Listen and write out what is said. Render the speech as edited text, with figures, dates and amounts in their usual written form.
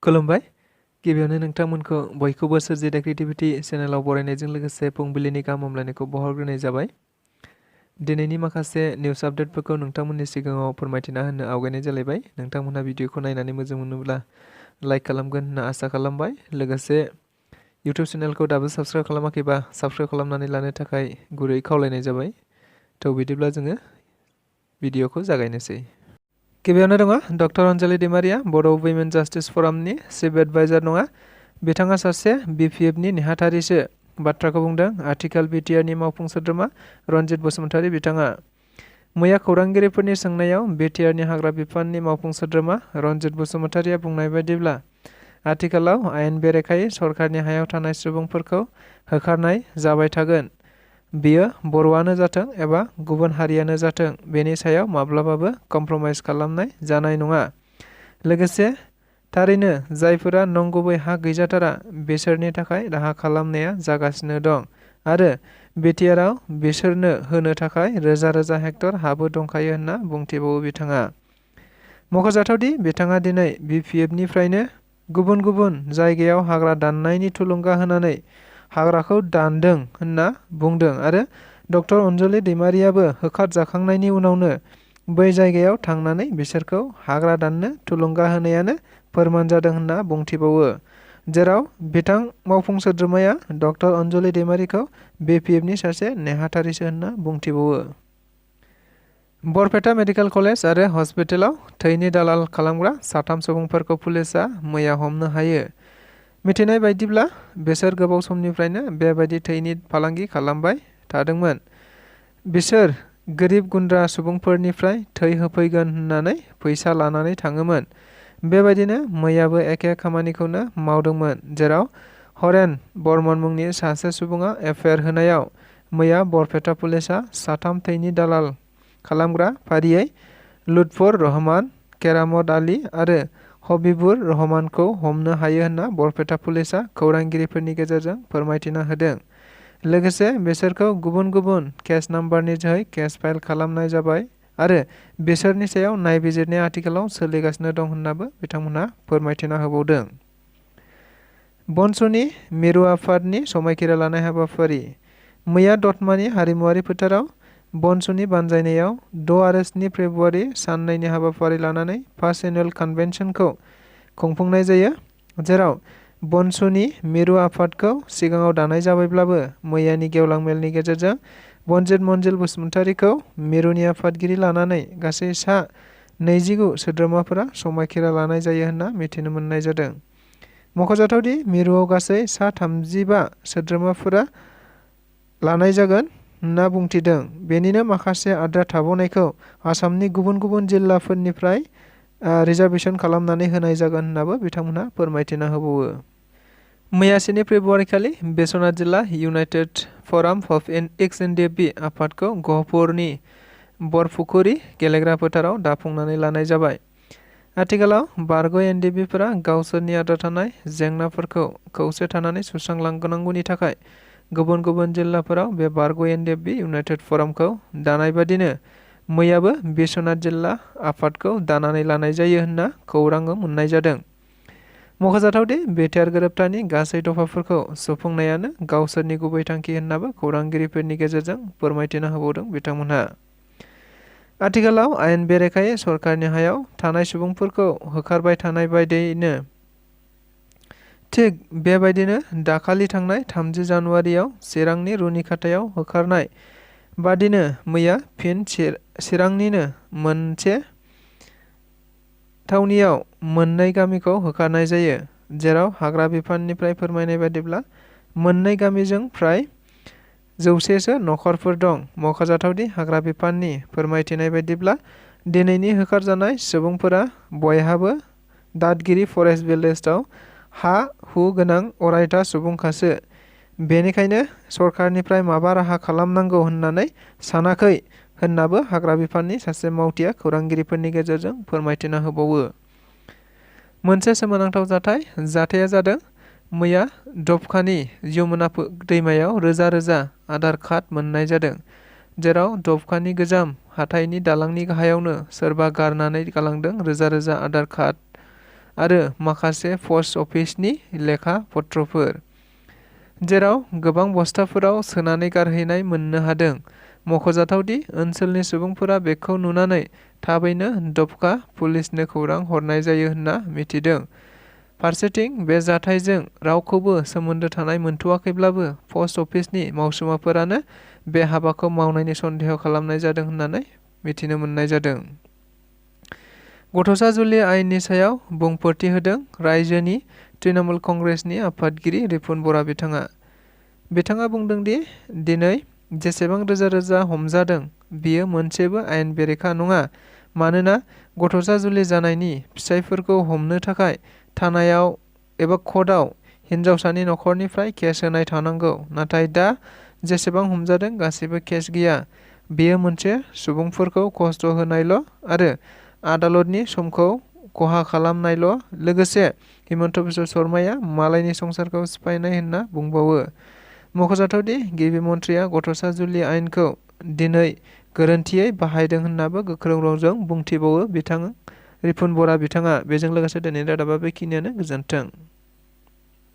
खुलुमबाय। गिबियावनो नोंथांमोनखौ बयखौबो सोरजिदा क्रिएटिभिटि चेनेलाव बरायनायजों लोगोसे फुंबिलिनि गाहाम हामलायनायखौ बावहरग्रोनाय जाबाय। दिनैनि माखासे निउस आपडेटफोरखौ नोंथांमोननि सिगाङाव फोरमायथिना होनो आवगायनाय जालायबाय। नोंथांमोनहा भिडिअखौ नायनानै मोजां मोनोब्ला लाइक खालामगोन होनना आसा खालामबाय। लोगोसे इउटिउब चेनेलखौ दाबो साबस्क्राइब खालामाखैबा साबस्क्राइब खालामनानै लानो थाखाय गुरै खावलायनाय जाबाय। थ' बिदिब्ला जोङो भिडिअखौ जागायनोसै। गिबियावनो दङ डक्टर अनजलि दैमारिया बर' वुमेन जास्टिस फरामनि चिफ एडभाइजार नङा। बिथाङा सासे BPFनि नेहाथारिसो बाथ्राखौ बुंदों। आथिखाल BTRनि मावफुं सोद्रोमा रनजित बसुमतारी बिथाङा मैया खौरांगिरिफोरनि सोंनायाव BTRनि हाग्रा बिफाननि मावफुं सोद्रोमा रनजित बसुमतारीया बुंनाय बायदिब्ला आथिखालाव आयेन बेरेखायै सरकारनि हायाव थानाय सुबुंफोरखौ होखारनाय जाबाय थागोन। बियो बर'आनो जाथों एबा गुबुन हारियानो जाथों बेनि सायाव माब्लाबाबो कमप्रमाइज खालामनाय जानाय नङा। लोगोसे थारैनो जायफोरा नंगुबै हा गैजाथारा बिसोरनि थाखाय राहा खालामनाया जागासिनो दं आरो BTRआव बिसोरनो होनो थाखाय रोजा रोजा हेक्टर हाबो दंखायो होनना बुंथिबावो बिथाङा। मख'जाथावदि बिथाङा दिनै BPFनिफ्रायनो गुबुन गुबुन जायगायाव हाग्रा दाननायनि थुलुंगा होनानै हाग्राखौ दानदों होनना बुंदों आरो डक्टर अनजलि दैमारियाबो होखारजाखांनायनि उनावनो बै जायगायाव थांनानै बिसोरखौ हाग्रा दाननो थुलुंगा होनायानो फोरमान जादों होनना बुंथिबावो। जेराव बिथां मावफुं सोद्रोमाया डक्टर अनजलि दैमारिखौ BPFनि सासे नेहाथारिसो होनना बुंथिबावो। बरपेटा मेडिकेल कलेज आरो हस्पिटालाव थैनि दालाल खालामग्रा 3 सुबुंफोरखौ पुलिसआ मैया हमनो हायो। मिथिनाय बायदिब्ला बिसोर गोबाव समनिफ्रायनो बेबायदि थैनि फालांगि खालामबाय थादोंमोन। बिसोर गोरिब गुन्द्रा सुबुंफोरनिफ्राय थै होफैगोन होननानै फैसा लानानै थाङोमोन। बेबायदिनो मैयाबो एखे खामानिखौनो मावदोंमोन। जेराव हरेन बर्मन मुंनि सासे सुबुङा एफआइआर होनायाव मैया बरपेटा पुलिसआ 3 थैनि दालाल खालामग्रा फारियै लुत्फर रहमान, केरामत आली आरो हबिबुर रहमानखौ हमनो हायो होनना बरपेटा पुलिसआ खौरांगिरिफोरनि गेजेरजों फोरमायथिना होदों। लोगोसे बिसोरखौ गुबुन गुबुन केस नाम्बारनि जोहै केस फाइल खालामनाय जाबाय आरो बिसोरनि सायाव नायबिजिरनाया आथिखालाव सोलिगासिनो दं होननाबो बिथांमोनहा फोरमायथिना होबावदों। बनसुनि मिरु आफादनि समायखिरा लानाय हाबाफारि मैया दतमानि हारिमुआरि फोथाराव बनसुनि बानजायनायाव 6 आरो 7 फेब्रुआरि साननैनि हाबाफारि लानानै फार्स्ट एनुअल कन्भेन्सनखौ खुंफुंनाय जायो। जेराव बनसुनि मिरु आफादखौ सिगाङाव दानाय जाबायब्लाबो मैयानि गेवलां मेलनि गेजेरजों बनजित मनजिल बसुमतारीखौ मिरुनि आफादगिरि लानानै गासै सा 29 सोद्रोमाफोरा समायखिरा लानाय जायो होनना मिथिनो मोननाय जादों। मख'जाथावदि मिरुआव गासै सा 35 सोद्रोमाफोरा लानाय जागोन होनना बुंथिदों। बेनिनो माखासे आद्रा थाबावनायखौ आसामनि गुबुन गुबुन जिल्लाफोरनिफ्राय रिजार्भेसन खालामनानै होनाय जागोन होननाबो बिथांमोनहा फोरमायथिना होबावो। मैया 7 फेब्रुआरिखालि बिश्वनाथ जिल्ला इउनाइटेड फराम अफ एक्स-एनडिएफबि आफादखौ गहपुरनि बरपुखुरी गेलेग्रा फोथाराव दाफुंनानै लानाय जाबाय। आथिखालाव बारग' एनडिएफबिफोरा गावसोरनि आद्रा थानाय जेंनाफोरखौ खौसे थानानै सुस्रांलांनांगौनि थाखाय गुबुन गुबुन जिल्लाफोराव बे बारग' एनडिएफबि इउनाइटेड फरामखौ दानाय बादिनो मैयाबो बिश्वनाथ जिल्ला आफादखौ दानानै लानाय जायो होनना खौरां मोननाय जादों। मख'जाथावदि BTR गोरोबथानि गासै दफाफोरखौ सुफुंनायानो गावसोरनि गुबै थांखि होननाबो खौरांगिरिफोरनि गेजेरजों फोरमायथिना होबावदों बिथांमोनहा। आथिखालाव आयेन बेरेखायै सरकारनि हायाव थानाय सुबुंफोरखौ होखारबाय थानाय बायदियैनो थिग बेबायदिनो दाखालि थांनाय 30 जानुवारियाव चिरांनि रुनिखाथायाव होखारनाय बादिनो मैया फिन चिरांनिनो मोनसे थावनियाव मोननै गामिखौ होखारनाय जायो। जेराव हाग्रा बिफाननिफ्राय फोरमायनाय बादिब्ला मोननै गामिजों फ्राय 100सो नखरफोर दं। मख'जाथावदि हाग्रा बिफाननि फोरमायथिनाय बायदिब्ला दिनैनि होखारजानाय सुबुंफोरा बयहाबो दादगिरि फरेस्ट भिलेजआव हा-हु गोनां अरायथा सुबुंखासो। बेनिखायनो सरकारनिफ्राय माबा राहा खालामनांगौ होननानै सानाखै होननाबो हाग्रा बिफाननि सासे मावथिआ खौरांगिरिफोरनि गेजेरजों फोरमायथिना होबावो। मोनसे सोमोनांथाव जाथाया जादों मैया दबखानि यमुना दैमायाव रोजा रोजा आधार कार्ड मोननाय जादों। जेराव दबखानि गोजाम हाथाइनि दालांनि गाहायावनो सोरबा गारनानै गालांदों रोजा रोजा आधार कार्ड आरो माखासे पस्ट अफिसनि लेखा पत्रफोर, जेराव गोबां बस्थाफोराव सोनानै गारहैनाय मोननो हादों। मख'जाथावदि ओनसोलनि सुबुंफोरा बेखौ नुनानै थाबैनो दबका पुलिसनो खौरां हरनाय जायो होनना मिथिदों। फारसेथिं बे जाथायजों रावखौबो सोमोन्दो थानाय मोनथ'वाखैब्लाबो पस्ट अफिसनि मावसुमाफोरानो बे हाबाखौ मावनायनि सन्देह खालामनाय जादों होननानै मिथिनो मोननाय जादों। गथ'सा जुलि आयेननि सायाव बुंफोरथि होदों रायजोनि तृणमूल कंग्रेसनि आफादगिरि रिपुन बरा बिथाङा बुंदों दि दिनै जेसेबां रोजा रोजा हमजादों बियो मोनसेबो आयेन बेरेखा नङा, मानोना गथ'सा जुलि जानायनि फिसायफोरखौ हमनो थाखाय थानायाव एबा कर्टआव हिनजावसानि नखरनिफ्राय केस होनाय थानांगौ। नाथाय दा जेसेबां हमजादों गासैबो केस गैया। बेयो मोनसे सुबुंफोरखौ खस्थ' होनायल' आरो आदालतनि समखौ खहा खालामनायल'। लोगोसे हिमन्त बिश्व शर्माया मालायनि संसारखौ सिफायनाय होनना बुंबावो। मख'जाथावदि गिबि मन्थ्रिया गथ'सा जुलि आयेनखौ दिनै गोरोन्थियै बाहायदों होननाबो गोख्रों रावजों बुंथिबावो रिपुन बरा बिथाङा। बेजों लोगोसे दिनैनि रादाबा बेखिनियानो। गोजोन्थों।